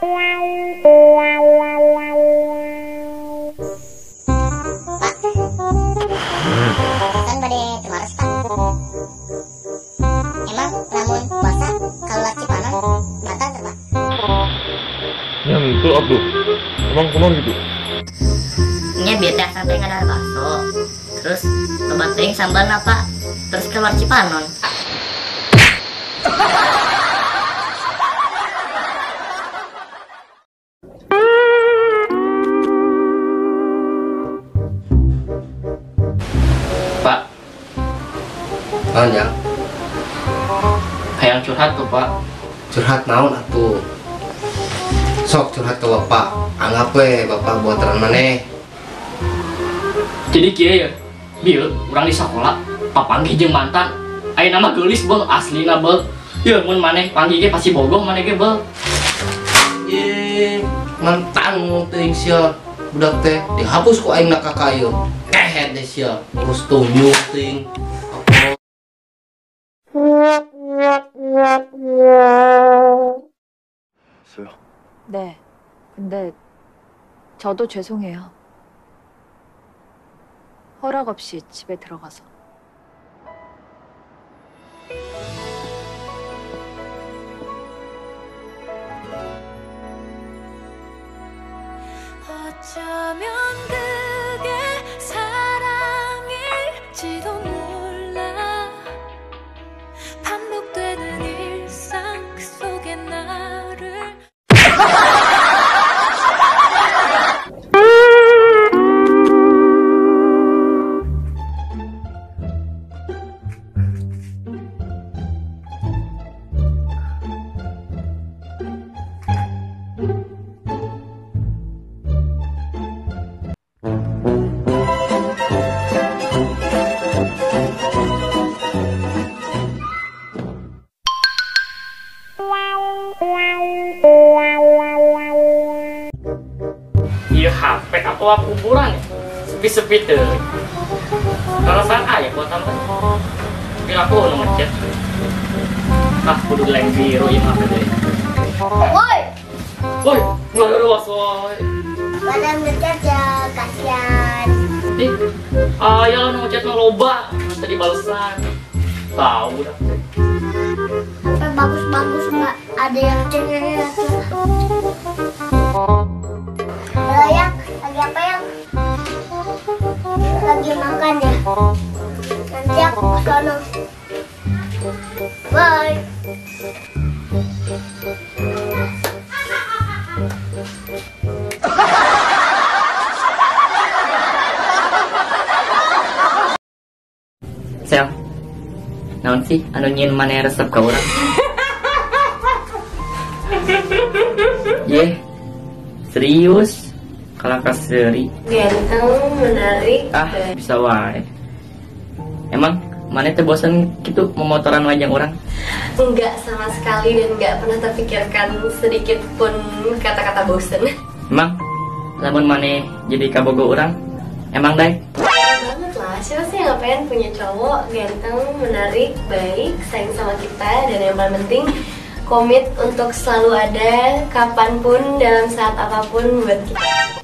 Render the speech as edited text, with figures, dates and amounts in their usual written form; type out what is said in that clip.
Pak, kan bade tumaros Pak. Emang lamun puasa keluar Cipanon batal teu Pak? Nya henteu atuh. Emang kunaon gitu? Nya bieu teh sampai ngadahar bakso. Terus loba teuing sambalna Pak. Terus keluar Cipanon. Pak. Naon ya? Hayang curhat tuh Pak. Curhat naon atuh? Sok curhat ke bapak. Anggap we bapak buatan maneh. Jadi kieu ya, bieu urang di sekolah papanggih jeung mantan. Ayeuna mah geulis beuh aslina beuh. Yeuh mun maneh panggih ge pasti bogoh maneh ge beuh. Ye, mantan teuing sia. Budak teh dihapus ku aing na kakak ieu. Kehed deh sia, ngurus tunjuk teuing. 네, 근데 저도 죄송해요. 허락 없이 집에 들어가서. 어쩌면 그게 사랑일지도 몰라. 반복되는 일상 그 속에 나를. Iya HP atau kuburan ya? Sepi-sepi tuh. Perasaan aja buat tambah. Tapi aku nu ngechat. Ah, kudu leng biru ieu mah teh. Woi. Woi, nggak ada woi. Pada ngechat ya, kasihan. Ih, aya nu ngechat mah loba, tadi balesan. Tahu dah. Sampai bagus-bagus nggak ada yang chat. Halo Yang, lagi apa Yang? Lagi makan ya? Nanti aku ke sono. Bye. Sel, naon sih anu nyieun maneh resep ka urang? Ye, serius? Kalakah seri. Ganteng, menarik. Ah, bisa wae. Emang maneh teh bosen gitu memotoran wajang orang? Enggak sama sekali dan enggak pernah terpikirkan sedikit pun kata-kata bosen. Emang lamun maneh jadi kabogo orang, emang dai? Banget lah, siapa sih yang gak pengen punya cowok ganteng, menarik, baik, sayang sama kita, dan yang paling penting komit untuk selalu ada kapanpun dalam saat apapun buat kita.